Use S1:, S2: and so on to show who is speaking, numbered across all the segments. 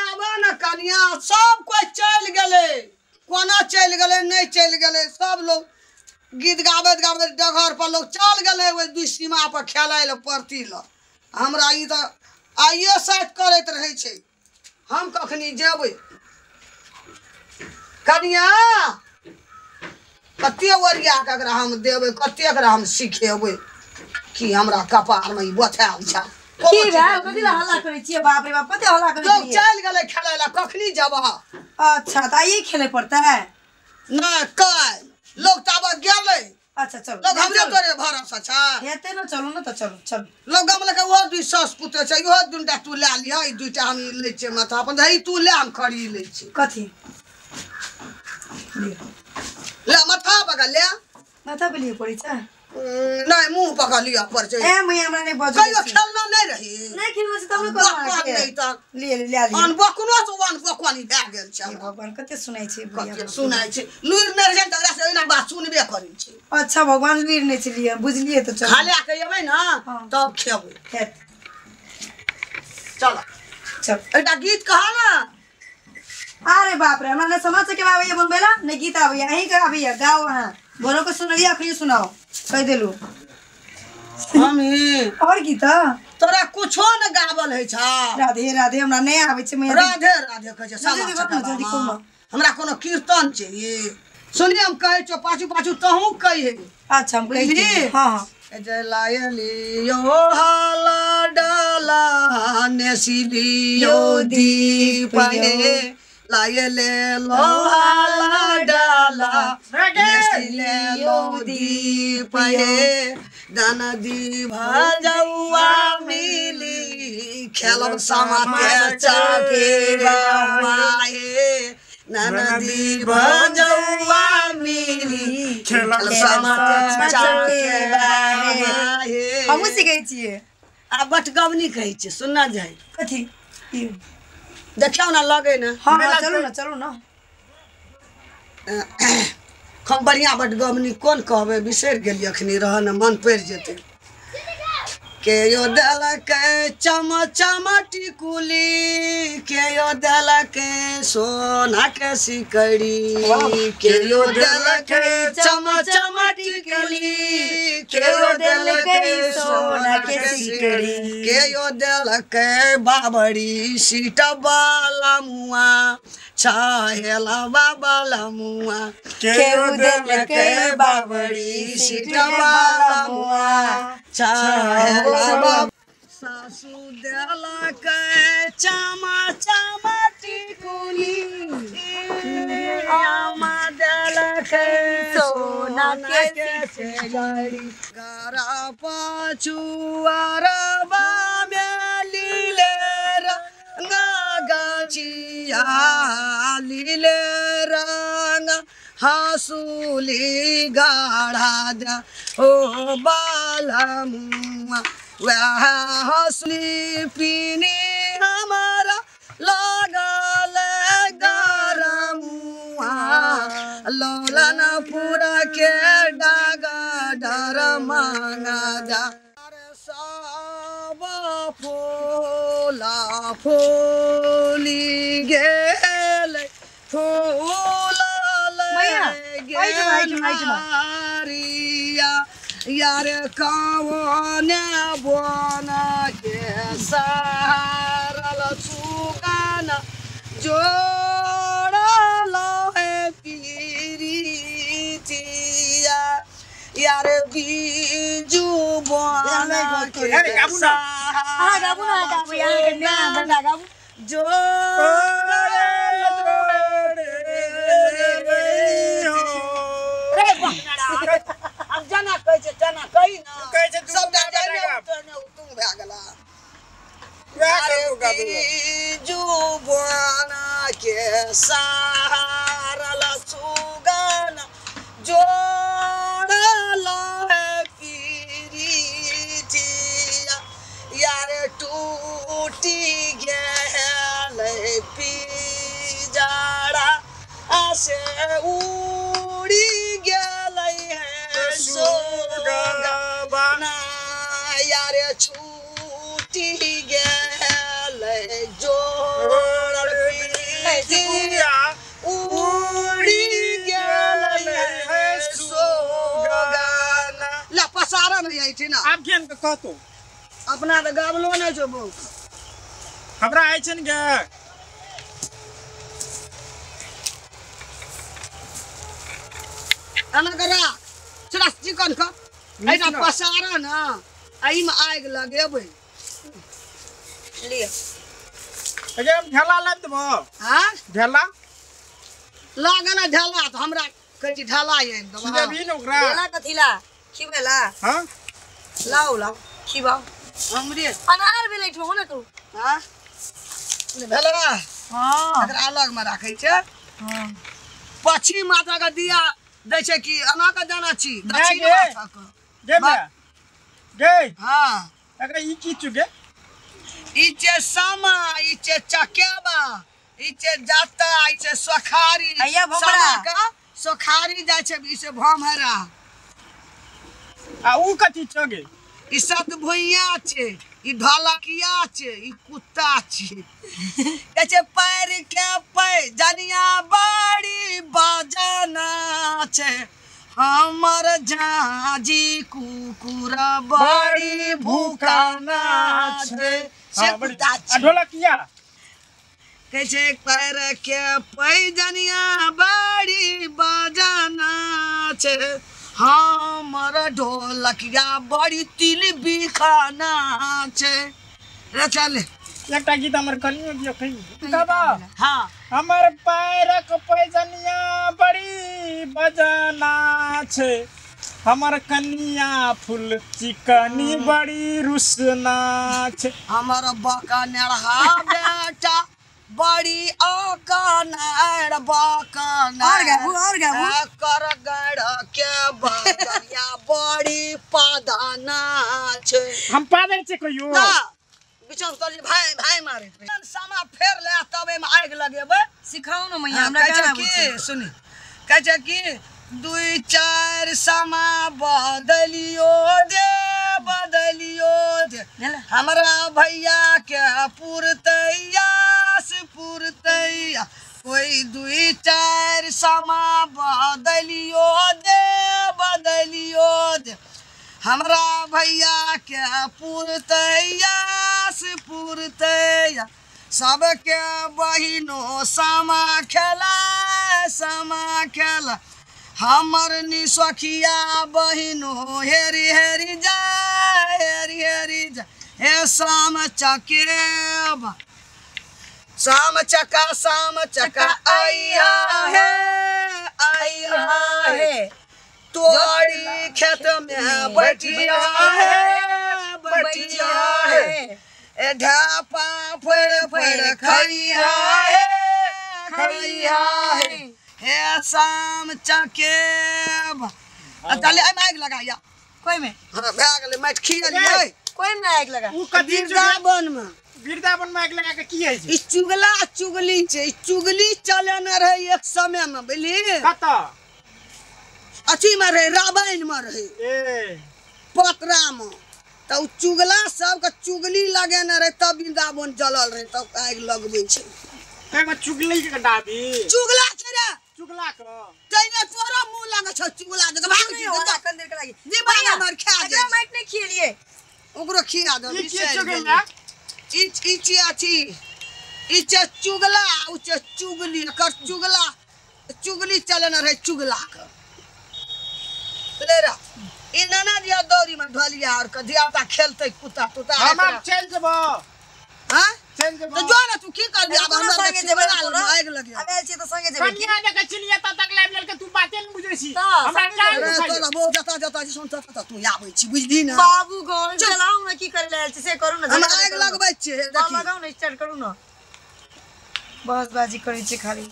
S1: आबऽ ने कनिया, सब कोइ चलि गेलै, कोना चलि गेलै नहि चलि गेलै, सब लोग गीत गाबैत गाबैत डगर पर लोग चल गेलै ओहि दुइ सीमा पर खेलाय लए परती लए। हमरा ई तऽ आइए साइत करैत रहै छै, हम कखनी जेबै कनिया? कते ओरिया के एकरा हम देबै, कते एकरा हम सिखेबै कि हमरा कपारमे ई बोथायल छै।
S2: की भेल? कथी लए हल्ला करै छियै? बाप रे बाप, कते हल्ला करै
S1: लोग
S2: छियै?
S1: चलि गेलै खेलाय लए, कखनी जेबह?
S2: अच्छा तऽ आइए खेले पड़तै?
S1: नहि काल्हि, लोग ताबत गेलै।
S2: अच्छा चलू,
S1: लोग हमरे तोरे भरोसा छै।
S2: हेतै ने, चलू ने तऽ चलू चलू।
S1: लोग गमलकै ओहो दुइ सास पुते छै, इहो दूटा तू लए लिहऽ, ई दूटा हम ई लै छियै माथा अपन, ई तू लए हम खरीद लै छी।
S2: कथी लिअ?
S1: ले माथा पकड़ ले।
S2: माथा पे लिअ पड़ै छै?
S1: नहि मुँह पकड़ लिअ पड़ै छै।
S2: ए मैया हमरा नहि बजै
S1: कहियो खेलना नहि रही?
S2: नहि खेलना छै तब ने कहलहुँ
S1: बकवान
S2: अहाँके।
S1: नहि तऽ
S2: लिअ लए लिअ।
S1: अनबकनो से अनबकवानी भए गेल छै।
S2: हे भगवान, कते सुनाइ छै बुढ़िया।
S1: कते सुनाइ छै, लुरि नहि रहै छै तऽ ओकरा से ओहिना बात सुनबे करै छै।
S2: अच्छा भगवान लुरि नहि छै, लिअ बुझलियै तऽ चलू।
S1: खा लए के एबै ने
S2: हँ।
S1: तब खेबै।
S2: हेत
S1: चल
S2: चल
S1: एकटा गीत कह ने।
S2: अरे बाप रे, हमरा नहि समझ के आबैया बनबै ला, नहि गीत आबैया, अहींके आबैया, गाओ अहाँ। बोलो के सुनलियै अखनी सुनाओ, कहि देलू।
S1: हमी
S2: और गीत?
S1: तोरा कुछो ने गावल होइ छ।
S2: राधे राधे हमरा नहि आबै छै मैया।
S1: राधे राधे कहै छै
S2: जल्दी
S1: सामा
S2: बताउ ने, जल्दी
S1: चकेबा।
S2: कहू।
S1: हमरा कोनो कीर्तन छै सुनिए, हम कहै छियौ पाछू पाछू तहूँ कहिहे।
S2: अच्छा हम कहै
S1: बुझली?
S2: छी। हँ हँ।
S1: जलायलियो हाला डाला नेसिलियो दीप हे, लायले लोहाला डाला नेसिले दीप हे, दान दी भजौआ मिली खेलब समाते चकेबा हे, ननदी भजौआ मिली खेलब समाते चकेबा हे।
S2: हमहूँ सीखै छियै।
S1: आ बटगबनी कहै छियै, सुनना जाइ।
S2: कथी?
S1: देखियौ ने लगै ने।
S2: हँ हँ चलू ने, चलू ने।
S1: हम बढ़िआँ बटगबनी कोन कहबै बिसरि गेलियै, अखनी रह ने मन पड़ि जेतै। केयो देलकै चम चम टिकुली, केयो देलकै सोना के सिकड़ी, केयो देलकै चम चम टिकुली, केयो देलकै सोना के सिकड़ी, केयो देलकै बाबरी सीट बाला मुआ छहेला बाबा मुआ,
S2: केओ देलकै बाबरी सीट बाला मुआ
S1: छहेला बाबा। सासु देलकै चमा चमा टिकुली, आमा देलकै सोना के सिकड़ी, गरा पछुआरबा में लीले रंग गाछिया, लीले रंग हंसुली गाढ़ा दे ओ बाला मुआ, वएह हंसुली पीनी हमारा लागल गरमुआ, लौलनपुर के डागा डर मांगा जा। सब फूला फूली गेल फूल
S2: मैया, आइजो, आइजो, आइजो।
S1: गेनारिया, यार कौन बन के सारल सुगाना जोड़ल है पीरितिया, यार बीजू बन के
S2: अहाँ गाबू ने, अहाँ गाबू, अहाँके नैना बंडा गाबू।
S1: जोड़ल रे बहनरा, आब जेना कहै छै तेना कही ने।
S3: कहै छै तू
S1: सबटा
S3: गाबे
S1: जाने
S3: गाब।
S1: उतरने तू भए गेला।
S3: वएह करू गाबू।
S1: बीजू बन के सारल सुगन जोड़ल है पीरितिया, यार टूटी गेल पिजरा से उड़ी गेलै है सुगना, यार छूटी गेलै जोड़ल
S3: आब केहन के कहतो
S1: अपना त गाबलो नै छौ बौ
S3: हमरा आइ छन गे
S1: एना के राख थोड़ा चिकन क एना पसारा न एहिमे आगि लगेबै
S2: लिअ
S3: अगे हम ढेला लाबि देबो
S1: हाँ
S3: ढेला
S1: लागे ना ढेला त हमरा कहै छी ढेला आनि देबो
S3: खिजेबही ने ओकरा
S2: ढेला कथीला खिबेला
S3: हाँ
S2: लाओ लाओ खिबाओ
S1: हमरे
S2: अनार भेलै एहिठाम हो ने करू
S1: हाँ भेलै
S2: हाँ
S1: एकरा अलगमे राखै छै
S2: हाँ
S1: पच्छी माता के दिया दै छै कि एना के देना छी दक्षिण
S3: गे।
S1: माथा के
S3: गे माय गे
S1: हाँ
S3: एकरा ई की चुगे
S1: ई छै सामा ई छै चकेबा ई छै जाता ई छै सोखारी
S2: अइया भमरा।
S1: सामा के सोखारी जाइ छै ई छै भमरा
S3: आ ऊ कथी चगे
S1: ई सतभुइया छै ई ढोलकिया छै ई कुत्ता छै कहै छै पैर के पै जनिया बड़ी बजना छै हमर झाँझी कुकुर बड़ी भूखाना छै से
S3: हाँ, बड़ी
S1: कुत्ता
S3: आ
S1: छै
S3: ढोलकिया
S1: कहै छै पैर के पैजनिया बड़ी बजना छै हमर ढोलकिया बड़ी तिल बिखाना छै रे चल
S3: एकटा गीत हमर कनियो दियो कहीं गाबा
S1: हाँ
S3: हमर पैरक पैजनिया बड़ी बजना छै हमर कनिया फूल चिकनी बड़ी रुसना छै
S1: हमर बकनेरहा बेटा बड़ी अकनेर बकनेर
S2: और गाबू, और गाबू।
S1: कर गढ़ के बजनिया बड़ी पादाना छै
S3: हम पादल छै कहियो
S1: ना बिचौं तोली भाई भाई मारे सामा फेर ले तब एमे आगि लगेबै
S2: सिखाउ न मैया
S1: हाँ,
S2: हमरा
S1: कहै छै
S2: गाना आबै
S1: की
S2: छै
S1: सुनी कहै छै कि दुई चारि समा बदलियो दे बदलियो दे
S2: भेलै?
S1: हमरा भैया के पुरतैया से पुरतैया कोई दुई चारि समा बदलियो दे बदलियो दे हमरा भैया के पुरतैया से पुरतैया सबके बहिनो सामा खेला सामा खेला हमर निसखिया बहिनो हेरी हेरी जा हेरी हेरी जा हे साम चकेबा साम चका आइया हे आइया हे तोरी खेत में बैठिया हे बैठिया हे ए ढापा फड़ फड़ खैया हे खैया हे हे शाम चकेब चले एहिमे आगि लगाइया
S2: कोई में
S1: हाँ भए गेलै माटि खियलियै
S2: कोई में आगि लगा
S3: ऊ कथी चुगे
S1: वृंदावनमे
S3: वृंदावन में आगि लगा के की होइ छै
S1: ई चुगला चुगली छै ई चुगली चलेने रहै एक समयमे बुझलियै
S3: कतऽ
S1: अथीमे रहै रामायणमे रहै
S3: ए
S1: पतरामे तऽ ओ चुगला सबके चुगली लगेने रहै तब वृंदावन जलल रहै तब आगि लगबै छै
S3: एहिमे चुगली के डाबी
S1: चुगला छै रे
S3: चुगला के
S1: तैने तोरा मुँह लागै छौ चुगला जकाँ भाग
S2: नहीं होला कन देर के लागी
S1: जी भाग हमर खा
S2: एकरा
S1: जाए
S2: माइक नहीं खियलिए
S1: ओकरो खिया दो
S3: ई की चुगला
S1: ई ई छी अथी ई छै चुगला उ छै चुगली एकर चुगला चुगली चलेने रहै चुगला के ले रा ई नाना दिया दौरी में ढोलिया और के धिया पुता खेलतै कुत्ता तुता
S3: हम आब चलि जेबो
S1: हाँ
S3: चलि जेबो
S1: तो जो ना तू की करबी आब
S2: कोनो
S1: हमरा
S2: संगे जेबै
S1: चुगला
S2: तोरा?
S1: आगि लगे
S2: अब आयल छियै तऽ संगे जेबै की
S3: कनिया देखै छिलियै तब तक लाबि लेलकै तू बाते नहि बुझै छी
S2: तऽ,
S3: हमरा
S2: संगे
S3: जान
S1: अरे
S3: दुखाइया।
S1: तोरा बहुत जता जता छी सुन तता तू आबै छी बुझली ना
S2: बाबू गो चलाउ न की करे ले आयल छी से करू न
S1: हम
S2: झगड़ा
S1: आगि
S2: करू न।
S1: लगबै छियै
S2: हाँ,
S1: देखी
S2: लगाउ न स्टार्ट करू न बस बाजी करै छै खाली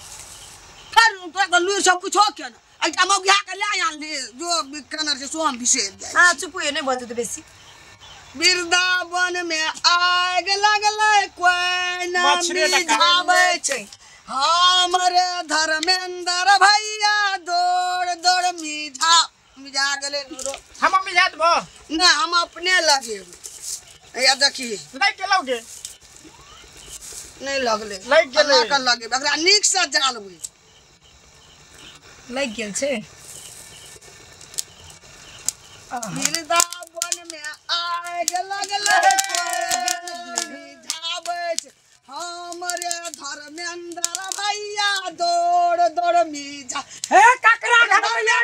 S1: फेर तोरा तऽ लुरि सब कुछो के ना एकटा मौगिया के लए आनली जो केने छै सो हम बिसरि जाइ
S2: हाँ चुप होइए नहि बजू तऽ बेसी
S1: वृंदावन में आग लगलै कोई न
S3: मछरी डका।
S1: मिझाबै छै हमरे धर्मेंद्र भैया दौड़ दौड़ मिझा मिझा गेलै नूरो
S3: हम मिझा देबो
S1: ना हम अपने लगेबै या देखी
S3: लागि गेलौ गे
S1: नहि लगलै
S3: लागि गेलै।
S1: एना कऽ लगेबै एकरा नीकसँ जालबै
S2: लागि गेल छै
S1: वृंदावन में आग लगलै झाबै छै हमरे धर्मेंद्र भैया दौड़ दौड़ मिझा
S4: हे ककरा घर में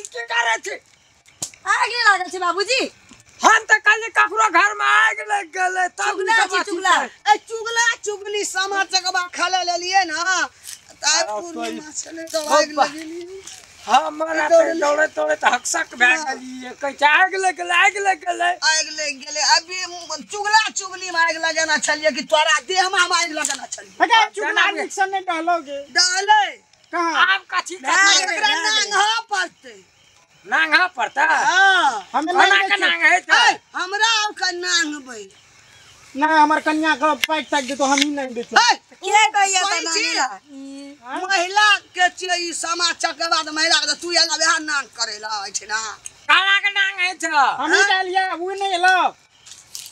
S4: की करे छी
S2: आग लागल छै बाबूजी।
S4: हम त कल ककरो घर में आग लग गेलै तब
S2: चुगला छी चुगला
S1: ए चुगला चुगली सामा चकबा खले लेलिए ना त पूर्णिमा छलै त आग लगेली।
S4: हमरा त दौड़े दौड़े त हकसक भए गेलिए कहै छै आग लग गेलै आग लग गेलै
S1: आग लग गेलै। अभी चुगला चुगली में आग लगेना छलिए कि तोरा देह में हम आग लगेना छलिए।
S3: अरे चुगला निक्सन नहीं डालोगे
S1: डाले
S3: कहां
S4: आब कथी
S1: एकरा नांगा पड़तै
S4: नांगा पड़ता।
S1: हां
S3: हमें
S4: कोना के नांग है त
S1: हमरा आब के नांगबै
S3: ना हमर कन्या के पैक तक दे तो हम ही नहीं देते।
S2: के कहिया त नांगला
S1: महिला के छियै ई सामा चकवा त महिला के तू एला बिहार नांग करेला अछि ना
S4: काला के नांग है छ
S3: हम ही डालिया उ नहीं एलो।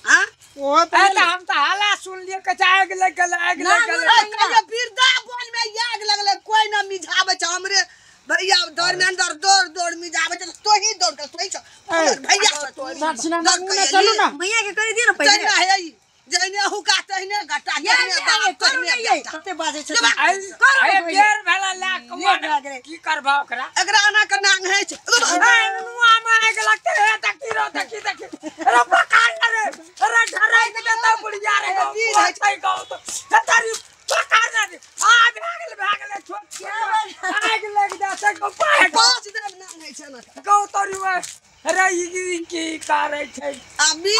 S1: हां
S3: ओ
S4: त हम त हाला सुन लिए के आग लग गेलै आग लग गेलै।
S1: कहिया वृंदावन में आग लगलै कोई ना मिझाबै छै हमरे भैया धर्मेंद्र दौड़ दौड़ मिझाबै छै तोही दौड़ के तोही छ भैया
S3: चलू ना
S2: भैया के करि दियो ना पहिले
S1: तहिना है जइने हुका तहिने घटा जइने बाप तहिने
S2: कते बाजै छै
S4: अरे बेर भेला ला कमर की करबा ओकरा
S1: एकरा एना के नांग है छै
S4: नुआ में आग लगते है तकी रो तकी तकी अरे पकड़ रे अरे ढराई के देता बुढ़िया रे
S1: बीज
S4: है गाँव तो तारी पकड़ रे आ भागल भागल छोट आग लग जाते गो
S1: पांच दिन नांग है छै ना
S4: गौ तोरी अरे ई की करे छै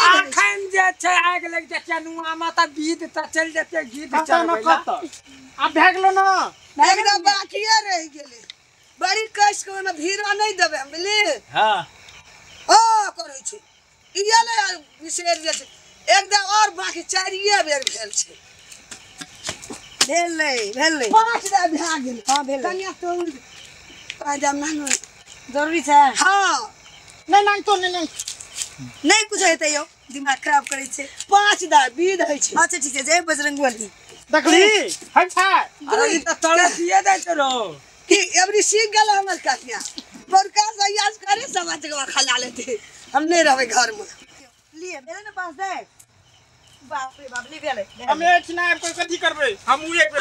S4: आखन जे छै आग लग जाय नुआ माता बीत त चल जेते गीत चलबै
S3: अब भागलो ना
S1: एकदम बाकिए रह गेलै बड़ी कस के ओमे भीड़ा नहीं देबै बुझली।
S4: हां
S1: ओ करै छै इया ले बिसरि जाइ छै एकदम और बाकी चारिए बेर भेल छै
S2: भेलै भेलै
S1: पांच दा भए गेलै।
S2: हां भेलै
S1: कन्या तो पाँच नांग
S2: जरूरी छै।
S1: हां
S3: नहीं नांग तो नहीं नांग
S2: नहीं कुछ हेतै यौ दिमाग खराब करै छै
S1: पांच दा बीध है छै।
S2: अच्छा ठीक छै जय बजरंगबली
S3: देखली है छै
S4: अरे ई त तड़े दिए दै छै रो
S1: कि एबरी सीख गेल हमर कन्या बड़का सयास करे समाज के खला लेते हम नहीं रहबै घर में
S2: लिए भेलै ने पांच दे बाप रे बाप ले भेलै
S3: हम एक ना कोई कथी करबै हम उ एक बेर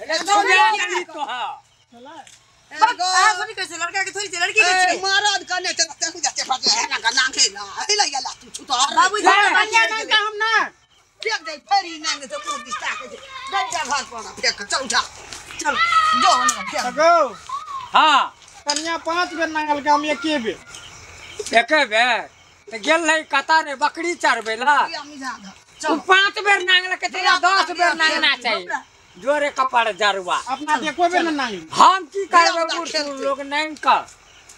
S4: अरे छोड़िया तो हां
S3: चला
S2: आ सुनी कैसे लड़का के थोड़ी छै लड़की के छै
S1: मरद कने चल तू जाते फटे है ना नांगे ना हिला गेला तू छुतो
S2: बाबूजी
S3: कन्या नांग हम ना
S1: फेंक दे फेरी नांग तो पूरी दिस्ता के डंडा घर पर फेंक चल उठा
S2: चल
S1: जो ना फेंक
S3: गो।
S4: हां
S3: कन्या पांच बेर नांगल के हम एके बेर
S4: एके बेर त गेल नहीं कता रे बकरी चरबेला तू पांच बेर नांगल के तेरा 10 बेर नांगना चाहिए जोरे कपाड़ जरुआ
S3: अपना देखो बेर नांग
S4: हम की करबै बूढ़ लोग नांग कर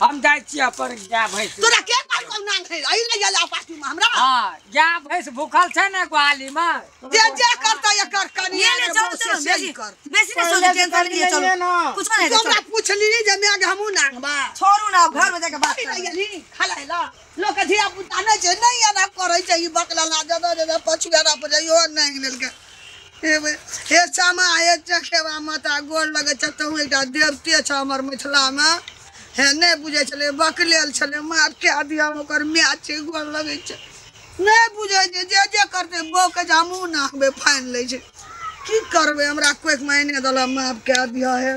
S4: हम जाइ छी अपन गाय भैंस
S1: तोरा के कहलकौ नांग है अइ ले गेला पाछू में हमरा।
S4: हां गाय भैंस भूखल छै ने ग्वाली में
S1: जे जे करतै एकर कनिया
S2: ले चलो चलो बेसी बेसी ने सोच टेंशन लिए चलो कुछ नहीं
S1: हमरा पूछली जे मैं हमहु नांगबा
S2: छोड़ू ना घर में जाके बात
S1: कर गेली खलाइला लोक धिया पुता नै छै नै एना करै छै ई बकला ला जदा जदा पछुआरा पर जाइयो नांग लेलकै। हे सामा हे चखेवा माता गोर लगै छै तहु एकटा देवते छ हमर मिथिला में हे नहीं बुझै छलै बकलेल छलै मार कए दिया ओकर माय छै गोर लगै छै नहीं बुझै छै जे जे करतै बौके जे हमहूँ नाहबै फानि लै छै की करबै हमरा कोइक मायने देलक माफ कए दिया हे।